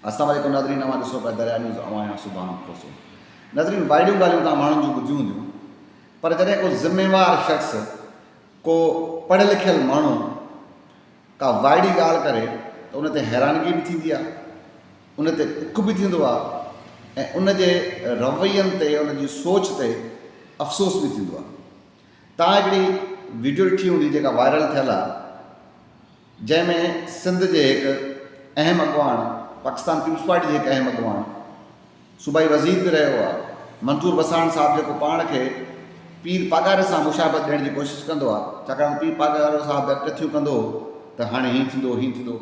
اسلام عليڪم ناظرين اوهان ڏسو پيا دريا نيوز اوهان آهيان سبحان کوسو ناظرين وائڙيون ڳالهيون توهان ماڻهن جون ٻڌيون هونديون پر جڏهن ڪو ذميوار شخص ڪو پڙهيل لکيل ماڻهو ڪا وائڙي ڳالهه ڪري ته ان تي حيرانگي به ٿيندي آهي ان تي ڏک به ٿيندو آهي ۽ ان جي روين تي ان جي سوچ تي افسوس به ٿيندو آهي توهان هڪڙي ويڊيو ڏٺي هوندي جيڪا وائرل ٿيل آهي جنهن ۾ سنڌ جي هڪ اهم اڳواڻ، پاڪستان پيپلز پارٽي جي هڪ اهم اڳواڻ، صوبائي وزير به رهيو آهي، منظور وساڻ صاحب جيڪو پاڻ کي پير پاڳاري سان مشابهت ڏيڻ جي ڪوشش ڪندو آهي، ڇاڪاڻ ته پير پاڳارو صاحب به اڳڪٿيون ڪندو هو ته هاڻي هيئن ٿيندو هيئن ٿيندو.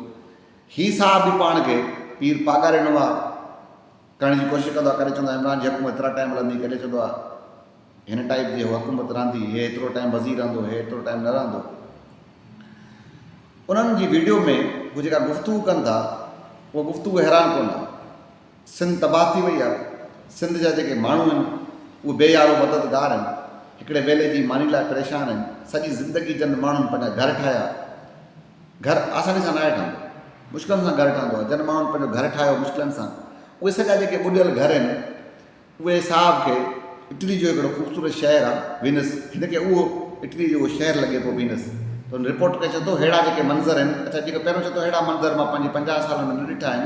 هي صاحب به پاڻ کي پير پاڳاري نما ڪرڻ جي ڪوشش ڪندو آهي، ڪڏهن چوندو آهي عمران جي حڪومت ايترا ٽائيم هلندي، ڪڏهن چوندو آهي هن ٽائيپ جي حڪومت رهندي، هي ايترو ٽائيم وزير رهندو، هي ايترو ٽائيم نه رهندو. انهن جي ويڊيو ۾ هو جيڪا گفتگو ڪن ٿا اها گفتگو حيران ڪن آهي. سنڌ تباهه ٿي وئي آهي، سنڌ جا جيڪي ماڻهو آهن اهي بي يارو مددگار آهن، هڪڙي ويلي جي ماني لاء پريشان آهن، سڄي زندگي جن ماڻهن پنهنجا گهر ٺاهيا، گهر آساني سان ناهي ٺهندو، مشڪلن سان گهر ٺهندو آهي، جن ماڻهن پنهنجو گهر ٺاهيو مشڪلن سان اهي سڄا جيڪي ٻڏيل گهر آهن اهي صاحب کي اٽلي جو هڪڙو خوبصورت شهر آ وينس هن کي اهو اٽلي جو اهو شهر لڳي پيو وينس ته هن رپورٽ ڪري چئي ٿو ههڙا جيڪي منظر آهن اڇا جيڪو پهريون چئي ٿو ههڙا منظر مان پنهنجي 50 سالن ۾ نه ڏٺا آهن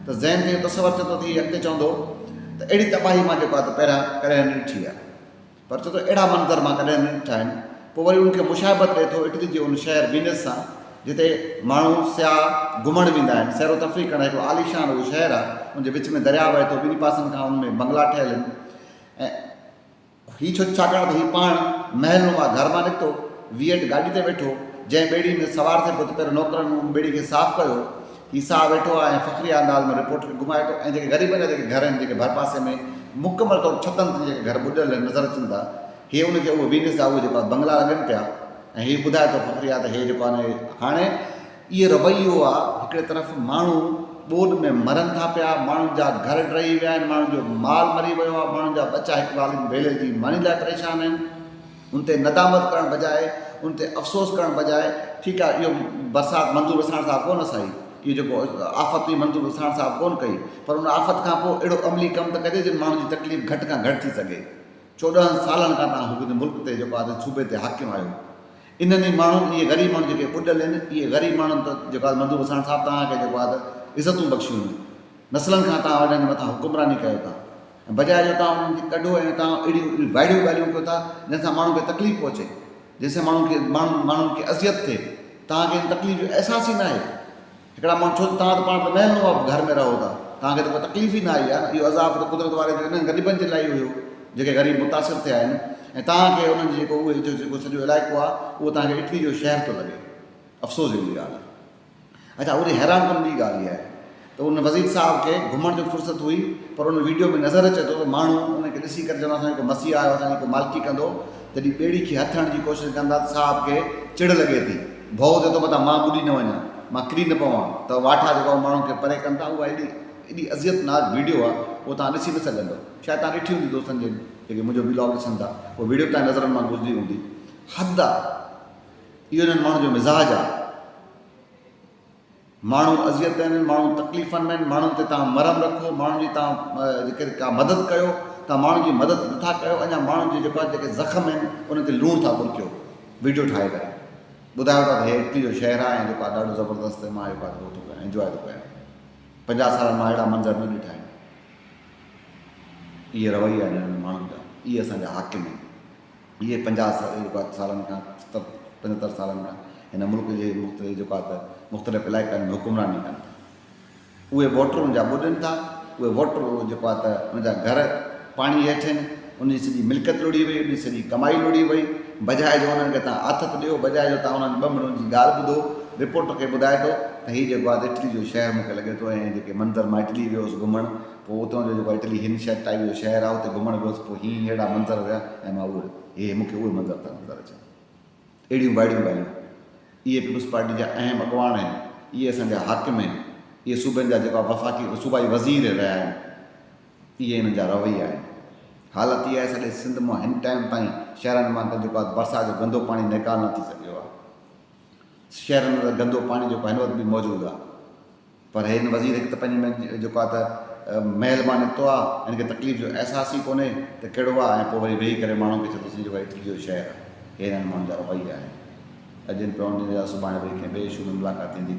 ته ذهن تي اهو تصور چئي ٿو ته هي اڳتي چوندو ته اهڙي تباهي مان جيڪو آ ته پهريان ڪڏهن نه ڏٺي آ. پر چئي ٿو اهڙا منظر مان ڪڏهن نه ڏٺا آهن. پوء وري ان کي مشاهبت ڏئي ٿو اٽلي جي ان شهر وينس سان جتي ماڻهو سياح گهمڻ ويندا آهن، سير و تفريح ڪرڻ هڪڙو عاليشان اهو شهر آهي، ان جي وچ ۾ درياء وهي ٿو، ٻنهي پاسن کان ان ۾ بنگلا ٺهيل آهن ۽ هي ڇو ڇاڪاڻ ته هي پاڻ محل نما گهر مان نڪتو، وي ايٽ گاڏي تي ويٺو، جنهن ٻيڙي ۾ سوار ٿئي پيو ته پهريون نوڪرن ان ٻيڙي کي صاف ڪيو، هي ساهه ويٺو آهي ۽ فخريه انداز ۾ رپورٽ کي گهمائي ٿو ۽ جيڪي غريبن جا جيڪي گهر آهن جيڪي ڀرپاسي ۾ مڪمل طور ڇتن تي جيڪي گهر ٻڏل نظر اچن ٿا هي ان کي اهي وينس جا اهي جيڪو آهي بنگلا لڳن پيا ۽ هي ٻڌائي ٿو فخريه ته هي جيڪو آهي هاڻي اهي رويو آهي هڪڙي طرف ماڻهو ٻوڏ ۾ مرن ٿا پيا ماڻهن جا گهر ڊهي ويا آهن ماڻهن جو مال مري ويو آهي ماڻهن جا ٻچا هڪ ويلي جي ماني لاء پريشان آهن. ان تي ندامت ڪرڻ بجاء ان تي افسوس ڪرڻ بجاء ٺيڪ آهي اهو برسات منظور وساڻ صاحب ڪونه سهي اهو جيڪو آفت هئي منظور وساڻ صاحب ڪونه ڪئي پر ان آفت کان پوء اهڙو عملي ڪم ته ڪجي جن ماڻهن جي تڪليف گهٽ کان گهٽ ٿي سگهي 14 سالن کان توهان هن ملڪ تي جيڪو آهي صوبي تي حاڪم آهيو انهن ئي ماڻهن اهي غريب ماڻهو جيڪي ٻڏل آهن اهي غريب ماڻهن ته جيڪو آهي منظور وساڻ صاحب توهان کي جيڪو آهي ته عزتون بخشيون آهن نسلن کان توهان انهن جي مٿان حڪمراني ڪيو ٿا ۽ بجاء جو توهان انهن کي ڪڍو ۽ توهان اهڙيون وائڙيون ڳالهيون ڪيو ٿا جنهن سان ماڻهن کي تڪليف پهچي، جنهن سان ماڻهن کي ماڻهن ماڻهن کي اذيت ٿئي، توهان کي ان تڪليف جو احساس ئي ناهي. هڪڙا ماڻهو ڇو ته توهان ته پاڻ ته محل نما گهر ۾ رهو ٿا، توهان کي ته ڪو تڪليف ئي نه آئي آهي نه، اهو عذاب ته قدرت واري جو انهن غريبن جي لاء ئي هيو جيڪي غريب متاثر ٿيا آهن ۽ توهان کي انهن جي جيڪو اهي جيڪو سڄو علائقو آهي اهو توهان کي اٽلي جو شهر ٿو لڳي. افسوس جهڙي ڳالهه آهي. اڇا وري حيران ڪن ٻي ڳالهه اها آهي ته ان وزير صاحب کي گهمڻ جو فرصت هئي پر ان ويڊيو ۾ نظر اچي ٿو ته ماڻهو ان کي ڏسي ڪري چوندا اسان جو ڪو مسيح آيو اسان جي ڪو مالڪي ڪندو جڏهن ٻيڙي کي هٿ هڻڻ جي ڪوشش ڪن ٿا ته صاحب کي چڙ لڳي ٿي ڀؤ ٿئي ٿو متان مان ٻڏي نه وڃان مان ڪري نه پوان ته واٺا جيڪا ماڻهن کي پري ڪن ٿا اها ايڏي ايڏي اذيت ناڪ ويڊيو آهي اهو توهان ڏسي نه سگهندو شايد توهان ڏٺي هوندي دوستن جي جيڪي منهنجو ويلاگ ڏسن ٿا اهو ويڊيو به توهان جي نظرن مان گذري هوندي حد آهي اهو انهن ماڻهن جو مزاج آهي. ماڻهو اذيت ۾ آهن، ماڻهو تڪليفن ۾ آهن، ماڻهن تي توهان مرهم رکو، ماڻهن جي توهان جيڪڏهن ڪا مدد ڪيو، توهان ماڻهن جي مدد نٿا ڪيو، اڃا ماڻهن جي جيڪو آهي جيڪي زخم آهن انهن تي لوڻ ٿا ٻرڪيو، ويڊيو ٺاهي ڪري ٻڌايو ٿا ته هي اٽلي جو شهر آهي ۽ جيڪو آهي ڏاڍو زبردست مان جيڪو آهي اهو ٿو ڪيان انجواء ٿو ڪيان. 50 سالن مان اهڙا منظر نه ڏٺا آهن. اهي رويا آهن انهن ماڻهن جا، اهي اسان جا حاڪم آهن. اهي 50 سالن کان 70 75 سالن کان هن ملڪ جي مختلف جيڪو آهي ته مختلف علائقن ۾ حڪمراني ڪن ٿا. اهي ووٽر ان جا ٻڏن ٿا، اهي ووٽر جيڪو آهي ته ان جا گهر پاڻي هيٺ آهن، ان جي سڄي ملڪيت لڙهي وئي، ان جي سڄي ڪمائي لڙهي وئي، بجاء جو انهن کي توهان آٿت ڏيو، بجاء جو توهان انهن ٻه منٽ ان جي ڳالهه ٻڌو، رپورٽر کي ٻڌائي ٿو ته هي جيڪو آهي ته اٽلي جو شهر مون کي لڳي ٿو ۽ جيڪي منظر مان اٽلي ويو هوس گهمڻ پوء اتان جو جيڪو اٽلي هن شهر ٽائيپ جو شهر آهي اتي گهمڻ ويس پوء هي ههڙا منظر هيا ۽ مان اهي هي مون کي اهي منظر ٿا نظر اچن. اهڙيون وائڙيون ڳالهيون. اهي پيپلز پارٽي جا اهم اڳواڻ آهن. اهي اسان جا حاڪم آهن. اهي صوبن جا جيڪا وفاقي صوبائي وزير رهيا آهن. اهي انهن جا رويا آهن. حالت اها آهي سڄي سنڌ مان هن ٽائيم تائين شهرن مان ته جيڪو آهي برسات جو گندو پاڻي نيڪال نه ٿي سگهيو آهي. شهرن اندر گندو پاڻي جيڪو هن وقت به موجود آهي. پر هن وزير هڪ ته پنهنجي ۾ جيڪو آهي ته محل مان نڪتو آهي، هن کي تڪليف جو احساس ئي ڪونهي ته ڪهڙو آهي ۽ پوء وري ويهي ڪري ماڻهن کي چئي ٿو سائين جيڪو اٽلي جو شهر آهي. هي هنن ماڻهن جا رويا آهن. اڄ هن پرائونڊ جا سڀاڻي وري ڪنهن ٻئي اشو ۾ ملاقات ٿيندي.